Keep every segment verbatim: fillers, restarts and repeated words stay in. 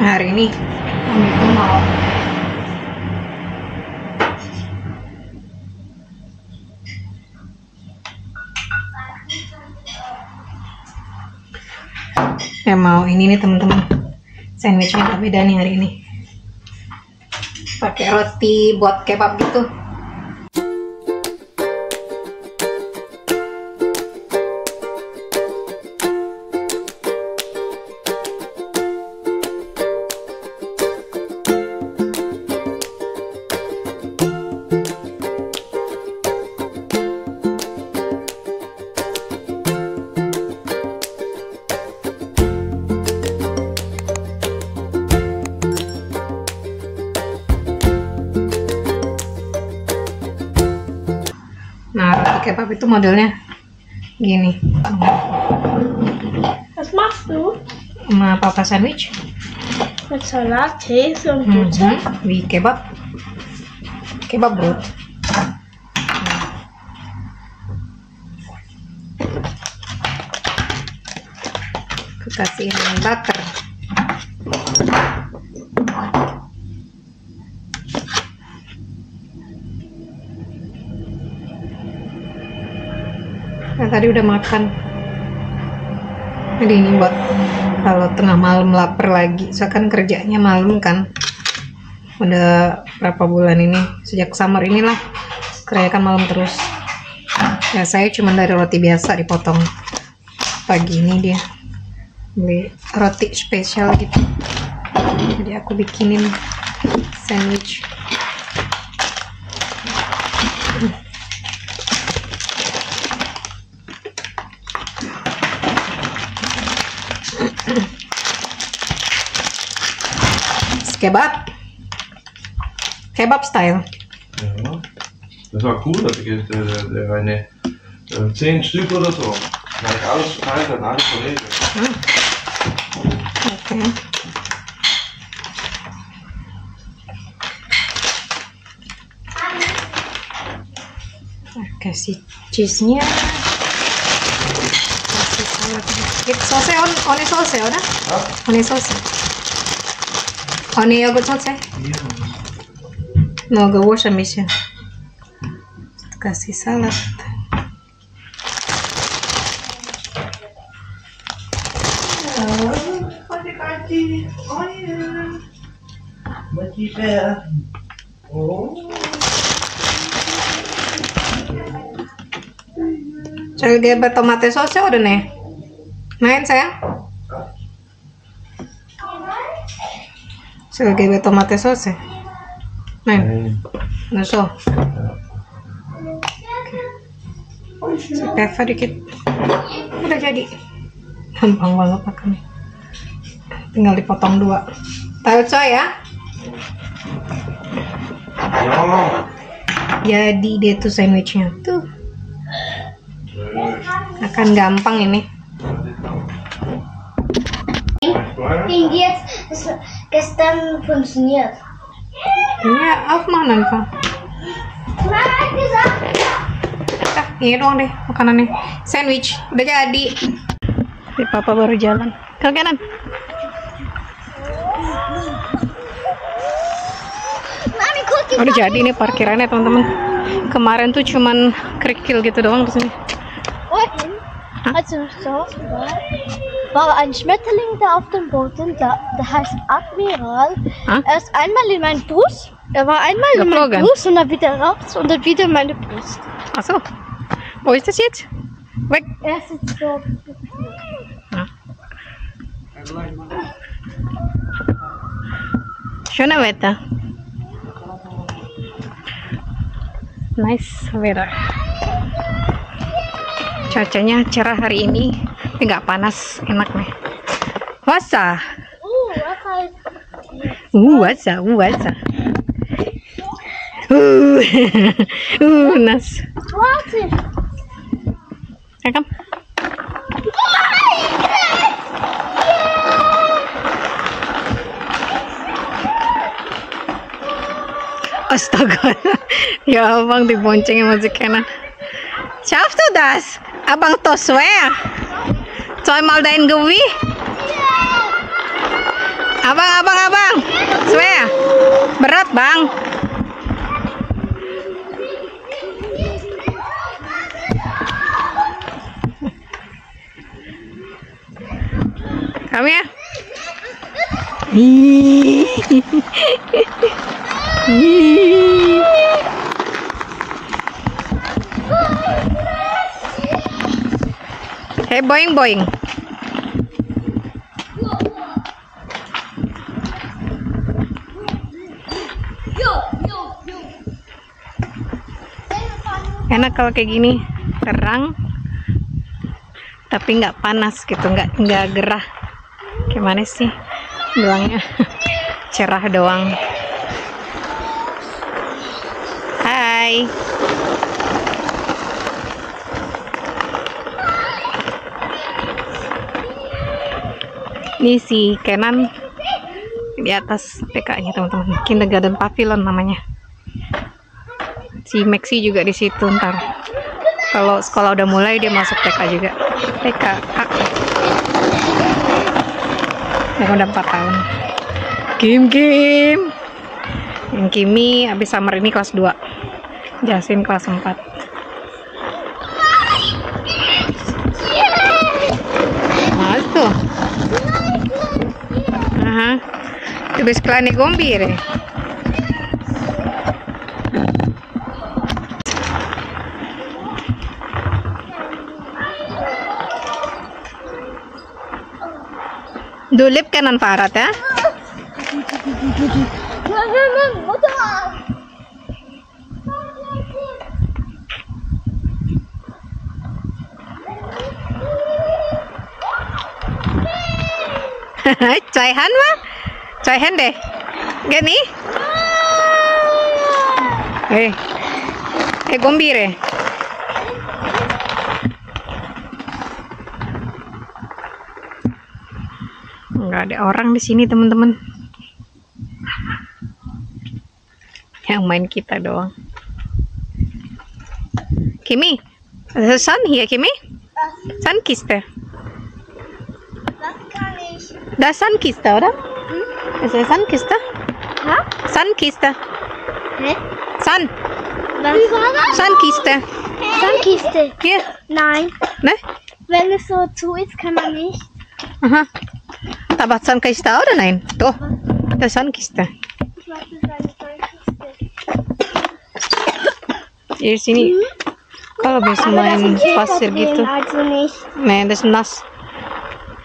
Hari ini, Umi pun mau. Yang mau ini nih, teman-teman. Sandwichnya agak beda nih hari ini. Pakai roti buat kebab gitu. Nah, roti kebab itu modelnya gini. Mas, Mas tuh. Sama apa-apa sandwich? Salad, cheese, and Mhm. Pizza. Di kebab. Kebab, bro. Aku kasih ini butter. Nah, tadi udah makan. Jadi ini buat kalau tengah malam lapar lagi. Soalnya kan kerjanya malam kan. Udah berapa bulan ini, sejak summer inilah, kerjakan malam terus. Ya, saya cuma dari roti biasa dipotong. Pagi ini dia beli roti spesial gitu. Jadi aku bikinin sandwich. Kebab. Kebab style. Ja. Das war cool, dat ich jetzt, äh, der eine, äh, zehn Stück oder so. Weil alles verteilt an alle Kollegen. Hm. Okay. Kasih cheese-nya. Kasih salad dikit. Sauce on, on sauce ya, udah? Hah? On sauce. On yogurt sauce. Iya. No, go wash and mission. Kasih salad. Cari dia bertomate sauce udah nih. Main, sayang. Sebagai buat tomate sauce ya. Nah, hmm. Nah, so. Oke. Kasih pepper dikit. Udah jadi. Gampang banget makannya. Tinggal dipotong dua. Tahu coy ya? Ya. Jadi dia tuh sandwichnya tuh. Akan gampang ini. Tinggi gestern funktioniert. Iya, auf mana kau? Ah, ini doang deh makanannya. Sandwich udah jadi. Ini papa baru jalan. Ke kanan. Udah jadi nih parkirannya, teman-teman. Kemarin tuh cuman kerikil gitu doang di sini. Hah? Also, so, war ein Schmetterling da auf dem Boden, da, der heißt Admiral. Hah? Er ist einmal in meinen Brust, er war einmal in meinem Geflogen. Brust und dann wieder raus und dann wieder in meine Brust. Ach so. Wo ist das jetzt? Weg. Er ist jetzt so. Hah? Schönes Wetter. Nice weather. Cuacanya cerah hari ini, tapi nggak panas, enak nih. Puasa. Uh, puasa. Uh, puasa, uh, puasa. Uh, uh, nas. Warte. Rekam. Astaga. Ya, abang dibonceng sama si Kenan. Siapa tuh, Das? Abang Toswe? Soal maldain gewi? Abang, abang, abang. Swear. Berat, Bang. Come here. Hey, boing, boing. Enak kalau kayak gini, terang, tapi nggak panas gitu, nggak, nggak gerah. Gimana sih bilangnya? Cerah doang. Hai. Ini si Kenan di atas T K-nya, teman-teman. Kindergarten Pavilion namanya. Si Maxi juga di situ ntar. Kalau sekolah udah mulai, dia masuk T K juga. T K A. Yang udah empat tahun. Kim, Kim. Yang Kimi habis summer ini kelas dua. Jasin kelas empat. Mas tuh. Aha. Itu bis kelani gombi deh. Dulip kanan parat ya. Caihan mah. Caihan deh. Gani. Eh. Eh, gombir eh. Nggak ada orang di sini, teman-teman. Yang main kita doang. Kimi, the sun here, Kimi? Sunkiste. Das kann ich. Das Sunkiste, oder? Hm? Ist das Sunkiste? Ha? Sunkiste. Hä? Sun. Was? Sunkiste. Sunkiste. Hier. Nein. Ne? Wenn es so zu ist, kann man nicht. Aha. Aber Sunkiste oder nein? Doch. Das Sunkiste. Ich mag das eine Sunkiste. Di sini kalau habis main pasir gitu, main das nass.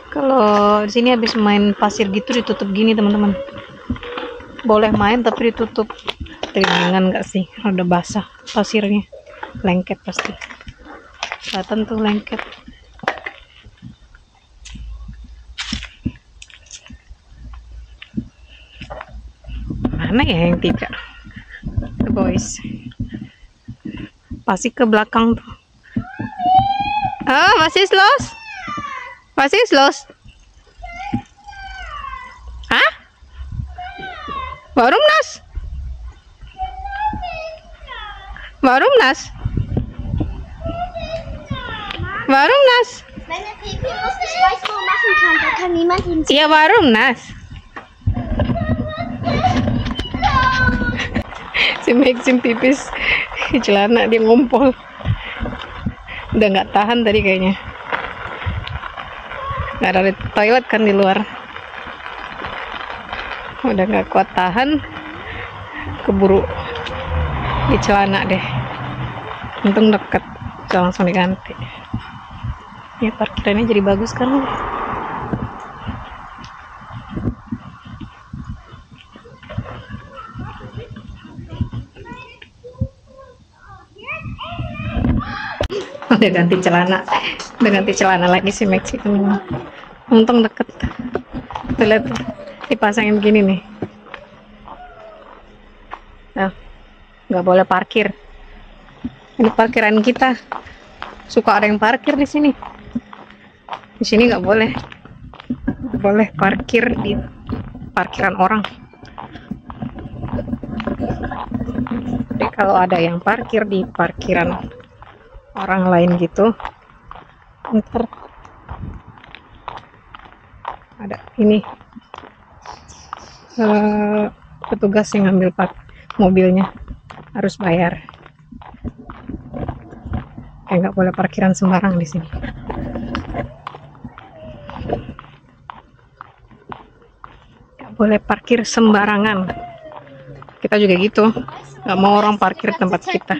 Kalau di sini habis main pasir gitu ditutup gini, teman-teman. Boleh main tapi ditutup. Teringan nggak sih? Rada basah pasirnya. Lengket pasti. Kelihatan tuh lengket. Mana ya yang tiga? The boys. Pasti ke belakang tuh. Oh, was ist los? Was ist los? Hah? Warum nass? Warum nass? Warum nass? Wenn er Pipi muss, ich weiß, wo er machen kann. Da kann niemand ihm. Ya, warum nass? Si Maxim pipis di celana, dia ngompol. Udah nggak tahan tadi kayaknya. Nggak ada toilet kan di luar. Udah nggak kuat tahan, keburu di celana deh. Untung deket, bisa langsung diganti. Ya, parkirannya jadi bagus kan. Udah ganti celana. Udah ganti celana lagi si Maxi. Untung deket. Tuh, lihat, dipasangin begini nih. Nah, nggak boleh parkir. Ini parkiran kita. Suka ada yang parkir di sini. Di sini nggak boleh. Nggak boleh parkir di parkiran orang. Jadi kalau ada yang parkir di parkiran orang lain gitu, ntar ada ini. eh, petugas yang ngambil pak mobilnya harus bayar. Kayak nggak boleh parkiran sembarang di sini. Nggak boleh parkir sembarangan. Kita juga gitu. Nggak mau orang parkir tempat kita.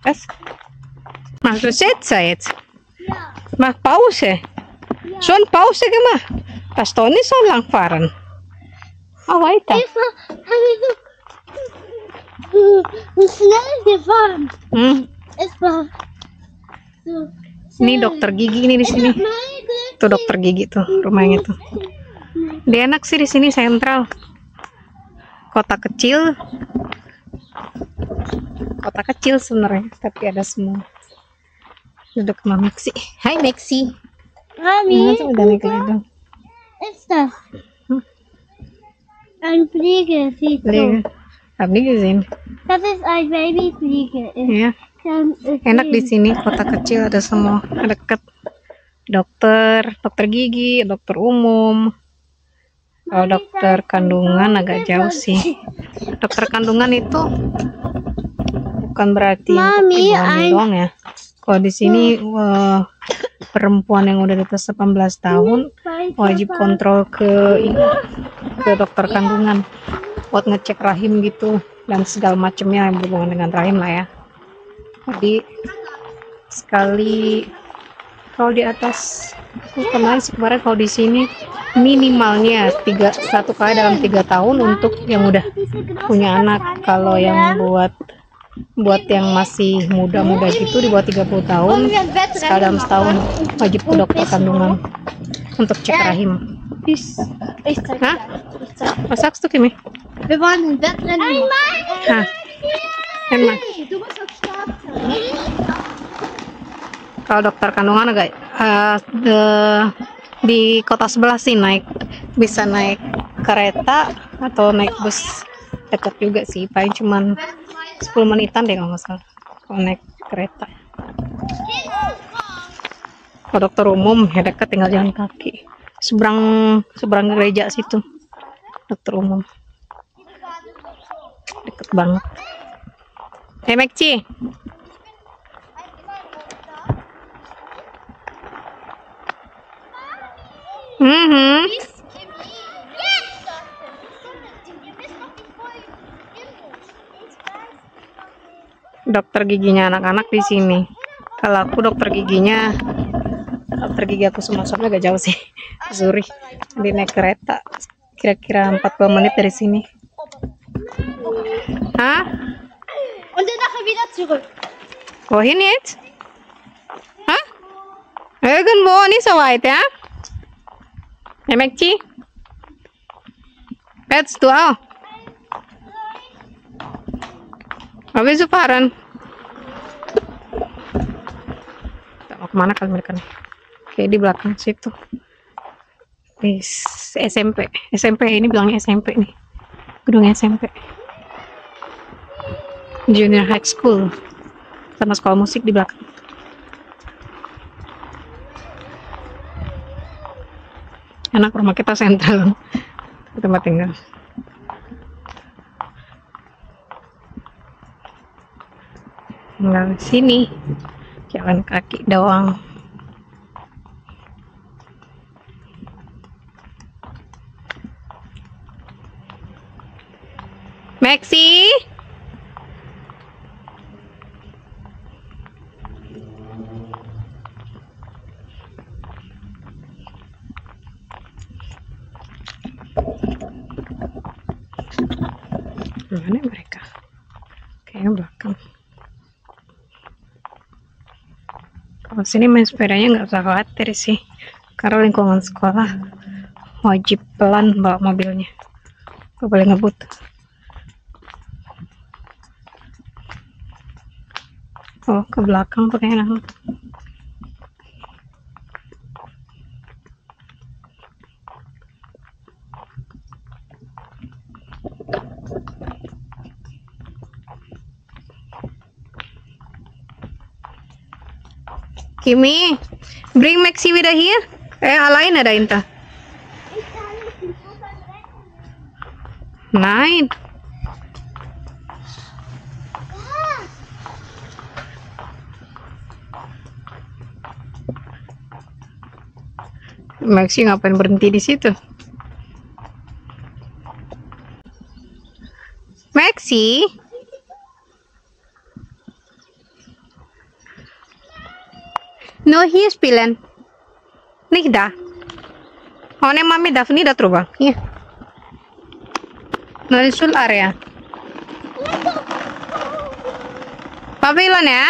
Kas? Maksud saya, saya. Mah paus eh. Son paus eh mah. Pas Tony son lang faran. Awai ta. Hmm. Ini dokter gigi nih di sini. Tuh dokter gigi tuh rumahnya tuh. Dia enak sih di sini sentral. Kota kecil. Kota kecil sebenarnya, tapi ada semua. Duduk sama Maxi. Hai Maxi. Mami, Masa udah naik gedung. Esta. Hmm. Ein Flieger sieht so. Fliegen. Haben die gesehen? Das ist ein Babyflieger. Ja. Enak di sini, kota kecil, ada semua, dekat. Dokter, dokter gigi, dokter umum. Kalau dokter kandungan agak jauh sih. Dokter kandungan itu bukan berarti untuk Mami, ibu hamil I- doang ya. Kalau di sini, eh, perempuan yang udah di atas delapan belas tahun wajib kontrol ke ini, ke dokter kandungan buat ngecek rahim gitu dan segala macamnya yang berhubungan dengan rahim lah ya. Jadi sekali kalau di atas, aku pernah sih kemarin, kalau di sini minimalnya tiga, satu kali dalam tiga tahun untuk yang udah punya anak. Kalau yang buat buat yang masih muda-muda gitu, di bawah tiga puluh tahun, sekali dalam setahun wajib ke dokter kandungan untuk cek rahim. Hah? Masak tuh Kimi? Hah? Emang. Kalau dokter kandungan agak, eh, de- di kota sebelah sih naik, bisa naik kereta atau naik bus. Dekat juga sih, paling cuman sepuluh menitan deh kalau nggak salah kalau naik kereta. Kalau dokter umum ya dekat, tinggal jalan kaki. Seberang seberang gereja situ dokter umum. Deket banget. Eh, Mekci. Mhm. Dokter giginya anak-anak di sini. Kalau aku dokter giginya, dokter gigi aku sama suami agak jauh sih. Zurich. Di naik kereta. Kira-kira empat puluh menit dari sini. Hah? Und danach wieder zurück. Wohin jetzt? Hah? Irgendwo nicht so weit, ja? Emekci? Jetzt du auch. Habis itu Farhan. Tak mau kemana kali mereka nih? Oke, di belakang situ. Di S M P, S M P ini bilangnya S M P nih. Gedung S M P. Junior High School. Sama sekolah musik di belakang. Enak rumah kita sentral. Tempat tinggal. Tinggal di sini, jalan kaki doang. Maxi? Mana mereka? Kayaknya belakang. Kalau sini main sepedanya nggak usah khawatir sih, karena lingkungan sekolah wajib pelan bawa mobilnya, nggak boleh ngebut. Oh, ke belakang tuh kayaknya. Kimi, bring Maxi wieder hier. Eh, alleine dahinta. Nine. Maxi ngapain berhenti di situ? Maxi? No, he's feeling. Nih dah. Oh, ne mami Daphne dah terubah. Iya. Norisul area. Papilon ya.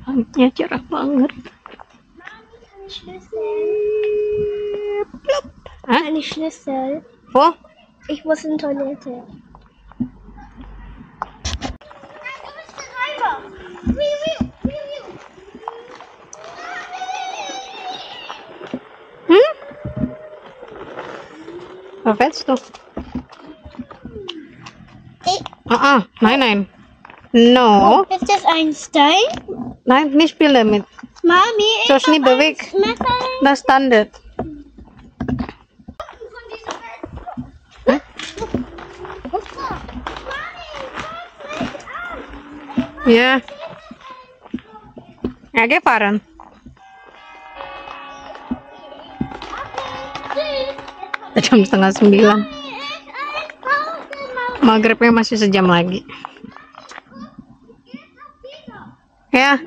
Langitnya cerah banget. Hah? Hah? Oh, Ich muss in Toilette. Hm? Apa itu? Eh. Ah, ah, nein, nein. No. Oh, ist das ein Stein? Nein, nicht Bill damit. Mami, ich hab einen Sm-, Smetana. Das Standard. Ya. Oke, Farhan. Jam setengah sembilan. Maghribnya masih sejam lagi. Ya.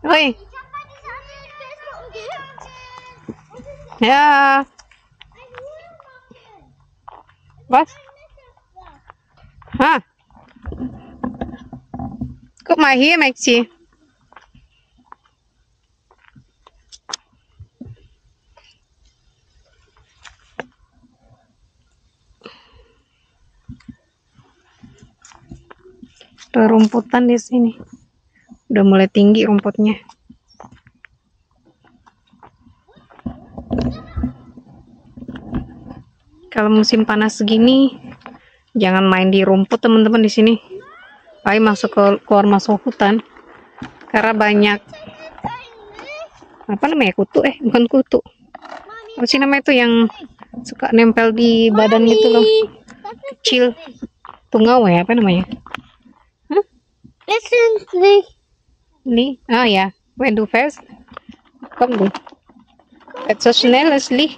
Oi. Ya. Bas. Hah? Kok mahir, Maxi? Rerumputan di sini. Udah mulai tinggi rumputnya. Kalau musim panas gini, jangan main di rumput, teman-teman, di sini. Pai masuk ke, keluar masuk hutan. Karena banyak, apa namanya, kutu, eh, bukan kutu. Apa sih namanya itu yang suka nempel di badan gitu loh? Kecil. Tungau ya, apa namanya? Hah? Listen, Lee. Lee? Oh ya, when do first? Come do. It's so schnell, Lee.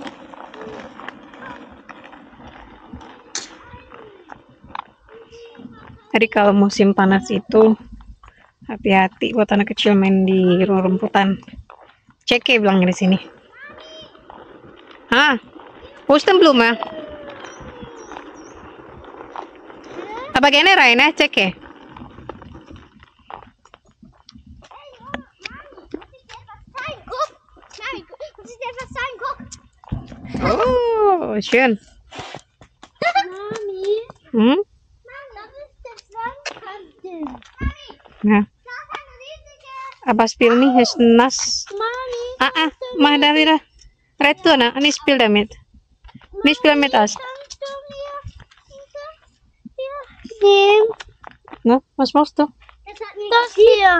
Jadi kalau musim panas itu, hati-hati buat anak kecil main di rumputan. Cek ya, bilang di sini. Hah? Pusten belum, ah? Apa gini, Rai, nah? Cek ya. Oh, schön. Mami. Hmm? Mami, das ist der Sandkasten. Nah. Das ist ein riesiger Abbas Pilmi, is nass. Mami, ah, ah, mah dah, dah. Retu, nak. Ini spill damit. Ini spill damit, as. Kannst du mir diese hier geben? No, was machst du? Das hat mir Das hier.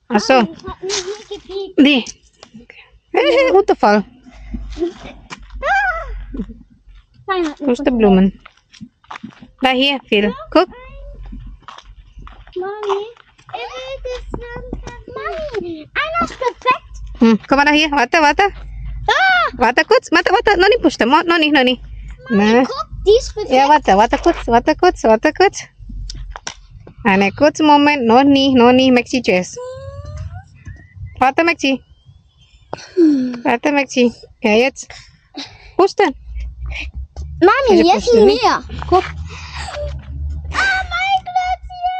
Ach so. Das hat mir hier gepiekt. Di. Eh, what the fuck? Ah. Nein, hat mir Wo ist der Blumen? Da hier, Phil. Guck. Mami, ich will das Sandkasten. Mami, einer ist perfekt. Hm, komm mal da hier. Warte, warte. Ah! Warte kurz, warte, warte. Noch nicht pusten. Mo-, noch nicht, noch nicht. Mami, guck, die ist perfekt. Ja, warte, warte kurz, warte kurz, warte kurz. Einen kurzen Moment. Noch nicht, noch nicht, Maxi, tschüss. Warte, Maxi. Warte, Maxi. Ja, jetzt. Pusten. Mami, jetzt pusten, ne? Mir. Guck. Ah, mein Klötzchen.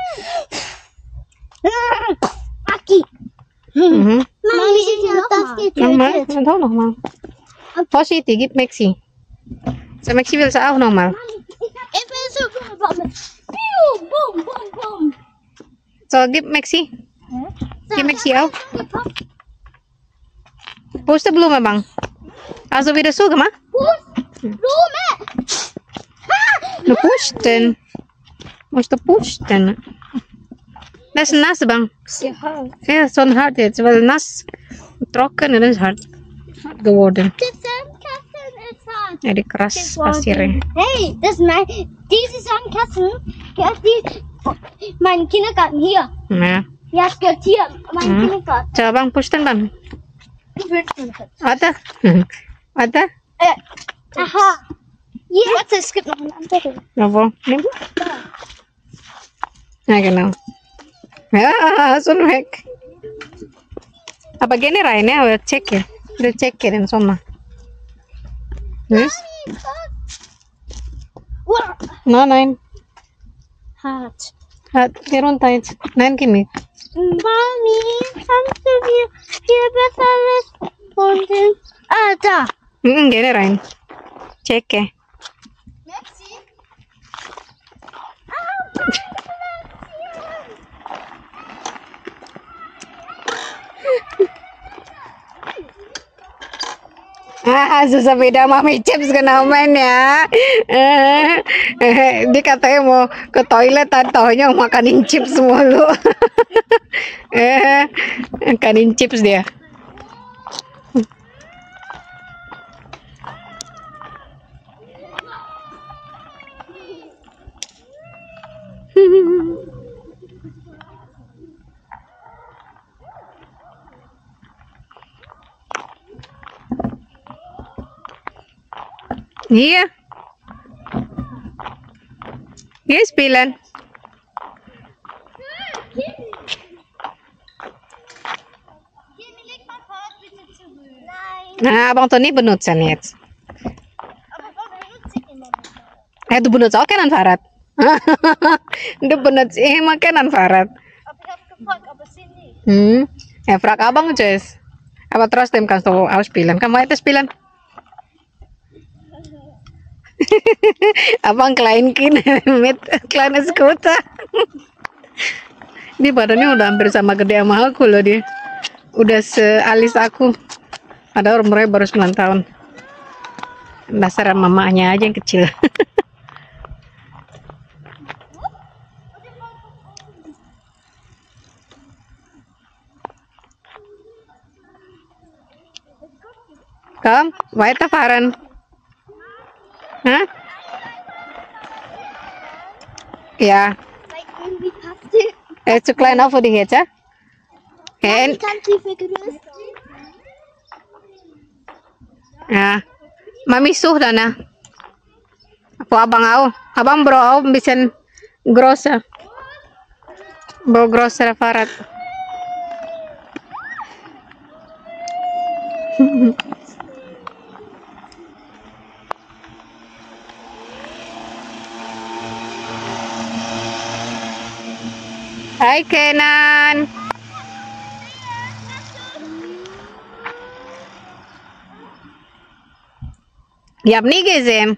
Aki. Mhm. Mami, Normal. Normal. Normal. Positive, give Maxi. So Maxi will say, "Oh, normal." If it's a boom, boom, boom. Pew, boom, boom, boom. So give Maxi. Huh? Give Maxi out. Push the balloon, abang. As of the show, kama? Push. Balloon, eh. No, push then. Must push then. That's nice, bang. Yeah, so hard. It's well nice. Trocken, it is hard. Hard geworden. The sandkasten is hard. Jadi keras pasirnya. Hey, that's nice. This is sandkasten. Yes, this. Mein Kindergarten hier. Nah. Ja, spazieren. Mein Kindergarten. Coba, bang, push then, bang. Ada. Ada. Eh, aha. Yes. Warte, es gibt noch ein anderes. Apa? Ini? Nah, genau. Ah, so weg. Apa gini, Rai? Ini udah cek ya? Udah cek ya, dan sama. Yes? Wah. No, nein. Hart. Hart, geruntait. Nein, gini. Mami, kannst du mir hier besser helfen? Ah, da. Mm, gini, Rai. Cek ya. Ah, susah beda mami chips kena main ya. Eh, eh, dia katanya mau ke toilet, taunya makanin chips mulu. Eh, makanin chips dia. Iya. Iya, sembilan. Nah, Abang Tony benutzen jetzt. Eh, du benutzt auch kein Fahrrad. Du benutzt eh mah kein Fahrrad. Hmm. Eh, frag Abang, Jess. Aber trotzdem kannst du auch spielen. Komm, weiter spielen. Abang klein Kind mit kleines Scooter. Ini badannya udah hampir sama gede sama aku loh dia. Udah sealis aku. Padahal umurnya baru sembilan tahun. Dasar mamanya aja yang kecil. Komm, weiterfahren. Hah? Ya. Eh, zu klein auch für dich jetzt, ja? Hen. Kannst du vergrößern? Ja. Mami suh dana. Apo abang au? Abang bro au bisen grosser. Bro grosser Fahrrad. Hai, Kenan. Yap ni gezem.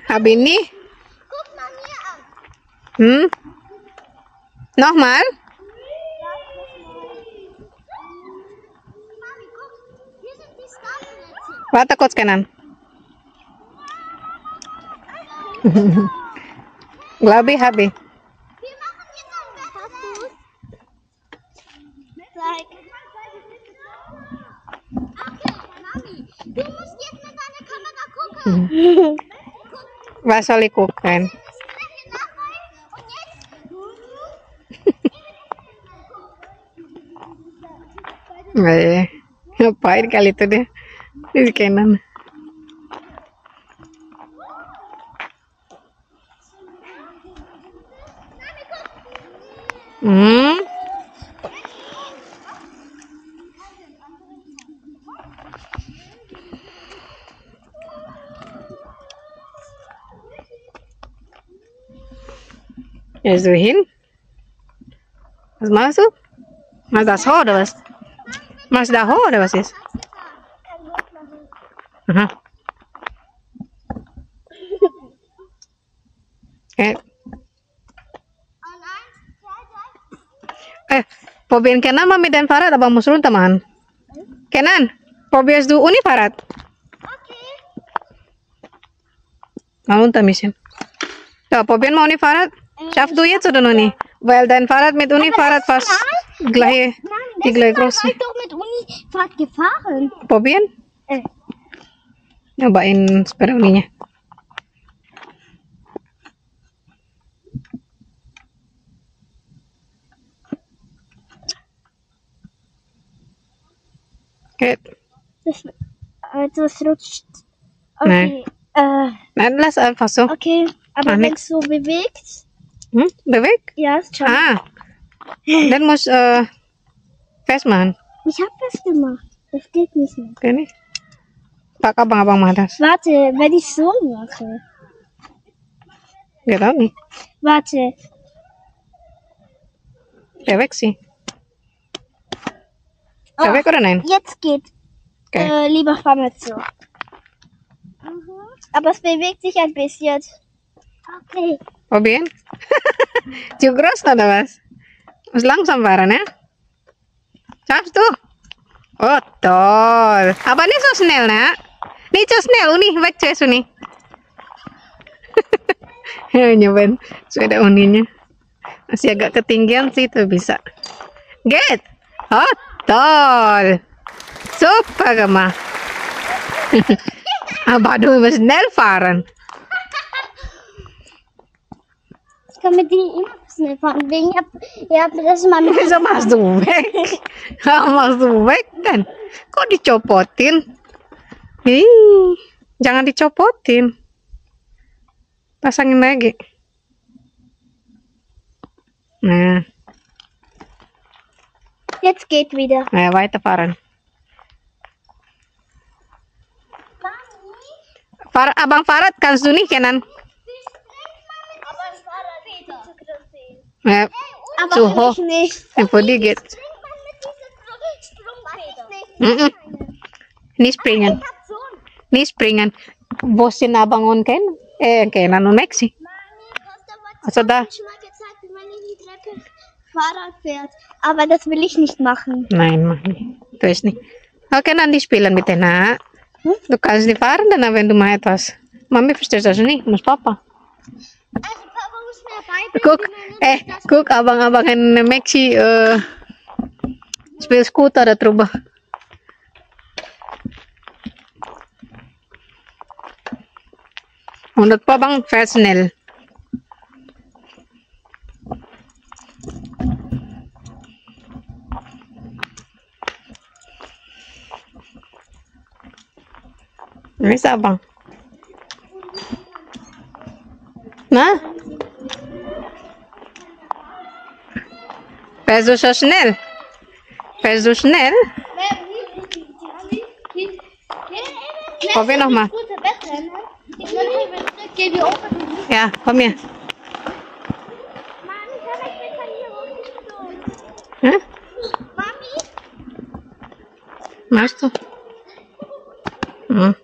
Habis ni? Hmm? Nochmal? Warte kurz, Kenan. Glaube ich, habe ich. Was soll ich gucken? Eh, ngapain kali itu dia? Di kanan. Hmm. Ya, Zuhin. Mas masuk. Mas dah ho dah, Mas. Mas dah ho dah, Mas, yes. Aha. Eh. Eh, pobin kenan Mami dan Farad, Abang Musrun tamahan. Kenan, pobin du uni Farad. Alun tamisin. Tuh, pobin mau uni Farad. Syaf du ya sudah uni. Well done Farad, mit uni Farad pas gelahe. Di gelahe cross. Doch mit uni Farad gefahren. Pobin? Eh. Nyobain sepeda uninya. Oke. Terus, eh, terus rutscht. Nah. Oke. Eh, Nah, lass einfach so. Oke. Aber Panik. Wenn es so bewegt, Hmm? Bewegt? Ja, schon. Ah. Dann muss, äh, festmachen. Ich hab festgemacht. Das geht nicht mehr. Oke nih. Pak abang-abang mah das. Warte, wenn ich so mache. Gak tahu nih. Warte. Bewegt sih. Oh, Bewegt oder nein? Jetzt geht. Oke. Äh, lieber Fahrrad so. Aber es bewegt sich ein bisschen. Okay. Pobin? Cugros na dah, Mas. Mas langsung paran ya. Cap tu. Oh, tol. Apa ni so snel, nak? Ni so snel, uni, baik cek suni. Nyobain sepeda uninya. Masih agak ketinggian sih, itu bisa. Get. Oh, tol. Super, Gama. Abah dulu, Mas Nelvaran. Kami di ini, Mas Nelvaran. Dia, ya, terus mami. Sama suwek. Sama suwek, kan. Kok dicopotin? Ih, jangan dicopotin. Pasangin lagi. Nah. Jetzt geht wieder. Nah, weiter fahren. Far-, Abang Farad, kannst du nicht kenan? Eh, Aber suho. Ich nicht. Info dikit. Mm-mm. Ini springan. Ini springan. Bosin abang on kan? Eh, kan anu naik sih. Sudah. Fahrrad fährt. Aber das will ich nicht machen. Nein, mah. Terus nih. Oke, nanti spilan bete nak. Hmm? Tuh kan di fahren dan apa yang tuh mah atas. Mami pasti terus nih, mas papa. Kuk, eh, kuk abang-abangan Maxi, eh, spill skuter ada terubah. Menurut pa bang, Fresnel. Ini siapa? Nah? Peso Chanel. Peso Chanel. Kopi noh, mah. Ya, komi. Hah? Mas tu. Hmm.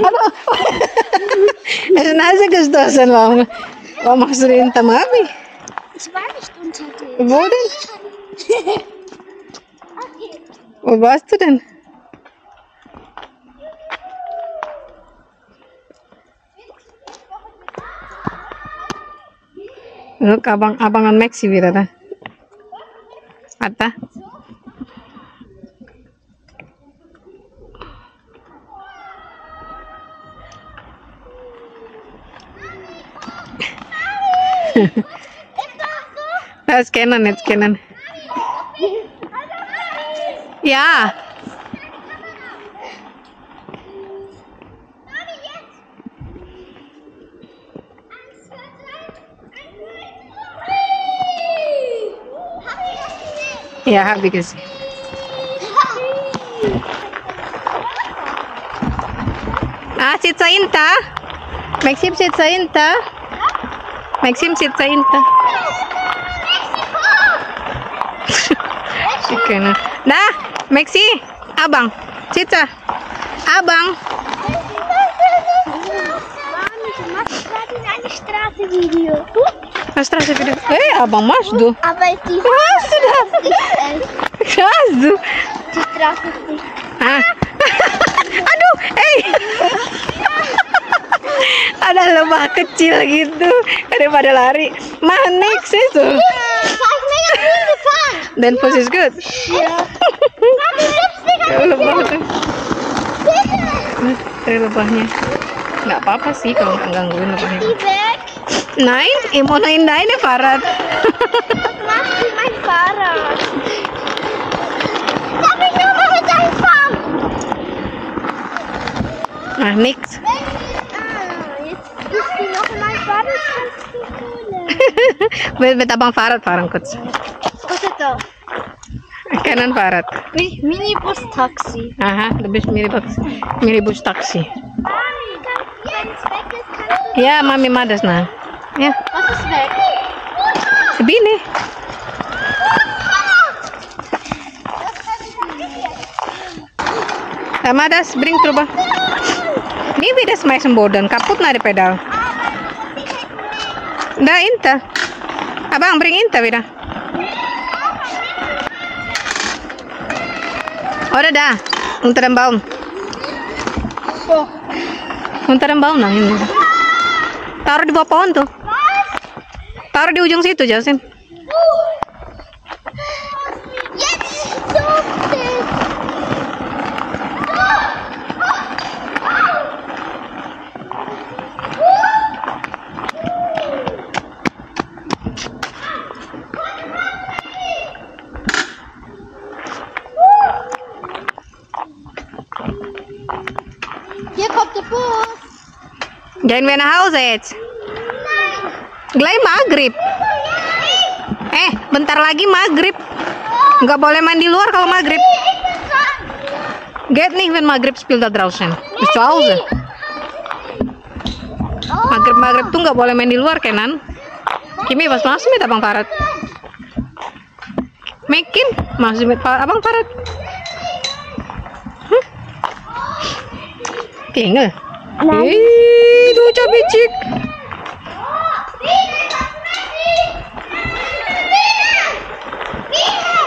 Aduh. Es nasa gustosan, Mama. Mama sudah minta maaf, nih. Boleh. Oh, bas tu dan. Look, abang, abangan Maxi bira ta. Ata. That's Canon, it's Canon. Ya. Ya, habis. Ah, sit sa inta. Maxim, sit sa inta. Maxim, sit sa inta. Oke, nah. Dah, Maxi, abang. Sit sa. Abang. Mas, tadi nangis terakhir video. Mas, terakhir video. Eh, abang Mas tu. Apa itu? Mas tu dah. Mas tu. Terakhir. Ah. Aduh, eh. Ada lebah kecil gitu. Daripada lari. Mah, next itu. Then push is good. Iya. Ada lebah tu. Ada lebahnya. Nggak apa-apa sih kalau nggak gangguin lebahnya. Nain, eh, mau nain, nain ya, Farad. Masih main Farad. Tapi nggak mau cari pam. Nah, next. Ah, it's, it's not my Farad. Be-, beta bang Farad, Farad, coach. Kau tahu? Kanan Farad. Nih, minibus taksi. Aha, lebih minibus, minibus taksi. Ya, mami madas nah. Ya. Masa sebek? Sebini. Nah, madas, bring truba. Ni beda semai sembodan, kaput nah di pedal. Dah inta. Abang, bring inta, beda. Oh, dah, dah. Unta dan baum. Oh. Unta dan baum nah ini. Taruh di bawah pohon tuh. Taruh di ujung situ, Jasin. Hier kommt der Bus. Jangan main hal, Zed. Gelai maghrib. Eh, bentar lagi maghrib. Nggak boleh main di luar kalau maghrib. Geht nicht, wenn Maghrib spielt da draußen. Ist zu Hause. Maghrib, maghrib tuh nggak boleh main di luar, Kenan. Kimi pas masuk minta Bang Farad. Mekin, masih met pa-, abang parat. Huh? Tinggal. Ih, duh, cabe cik.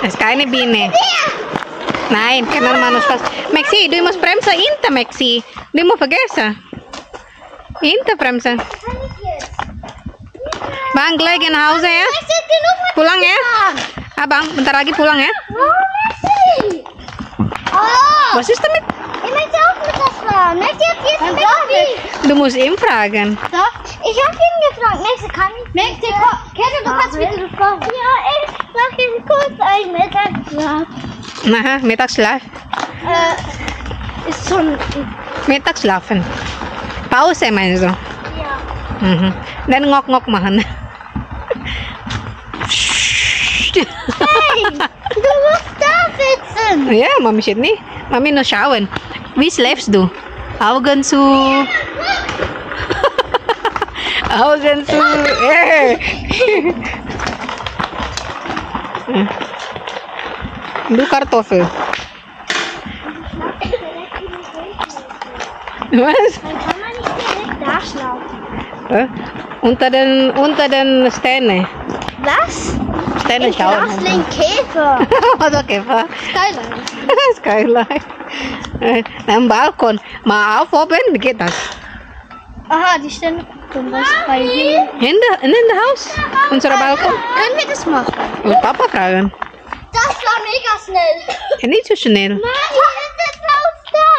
Nah, sekarang ini bini. Nain, kenal manus pas. Maxi, du måste bremsa inte, Maxi. Du måste bremsa. Inte bremsa. Bang, gleich nach Hause ya. Pulang ya. Abang, bentar lagi pulang ya. Was ist damit? Du musst ihn fragen. Doch, ich hab ihn gefragt. Maxi, kann ich Maxi, ko-, kannst du kurz mit ihm fragen? Ja, ich mach ihn kurz einen Mittagsschlaf. Aha, Mittagsschlaf. Äh, ist schon. Mittagsschlafen. Pause meinst du? Ja. Mhm. Dann ngok-ngok machen. Hey, du musst da sitzen. Ja, Mami steht nicht. Mami nur schauen. Wie schläfst du? Augen zu. Augen zu. Hey. Du Kartoffel. Was? Dann kann man nicht direkt da schlafen. Hä? Unter den, unter den Sterne. Was? Sterne schauen. Ich schlaf in Käfer. Was für Käfer? Skyline. Skyline. Äh, am Balkon. Mal auf oben, geht das? Aha, die Sterne gucken, was bei dir. In the, in the house? Unser Balkon? Können wir das machen? Muss Papa fragen. Das war mega schnell. Ja, nicht so schnell. Mami, ist das Haus da?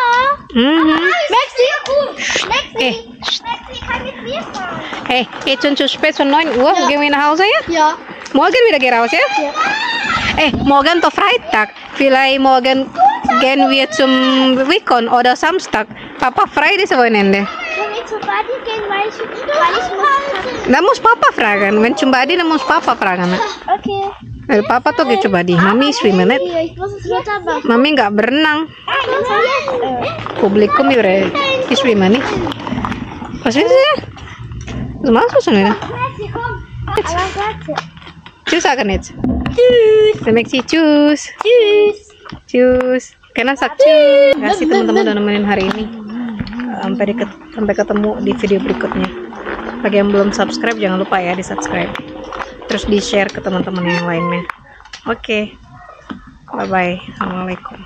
Mhm. Maxi, komm. Maxi, Ey. Maxi, kann mit mir fahren? Hey, jetzt schon zu spät, schon neun Uhr. Ja. Gehen wir nach Hause, ja? Ja. Morgen wieder gehen raus, ja? Ja. Ey, morgen doch Freitag. Vielleicht morgen gehen wir zum Weekend oder Samstag. Papa frei das Wochenende. Können wir zu Buddy gehen, weil ich, weil ich muss. Dann muss Papa fragen. Wenn zum Buddy, dann muss Papa fragen. Okay. Eh, papa tu kayak coba di, mami swim, Net. Iya, itu susah apa? Mami nggak berenang. Publikum ya, bre. Ini swim nih. Pas ini ya. Masuk sana. Alang kaca. Cus akan, Net. Cus. Terima kasih, cus. Cus. Cus. Kena sak, cus. Terima kasih teman-teman udah nemenin hari ini. Sampai di, sampai ketemu di video berikutnya. Bagi yang belum subscribe, jangan lupa ya di subscribe. Terus di share ke teman-teman yang lainnya. Oke. Bye bye. Assalamualaikum.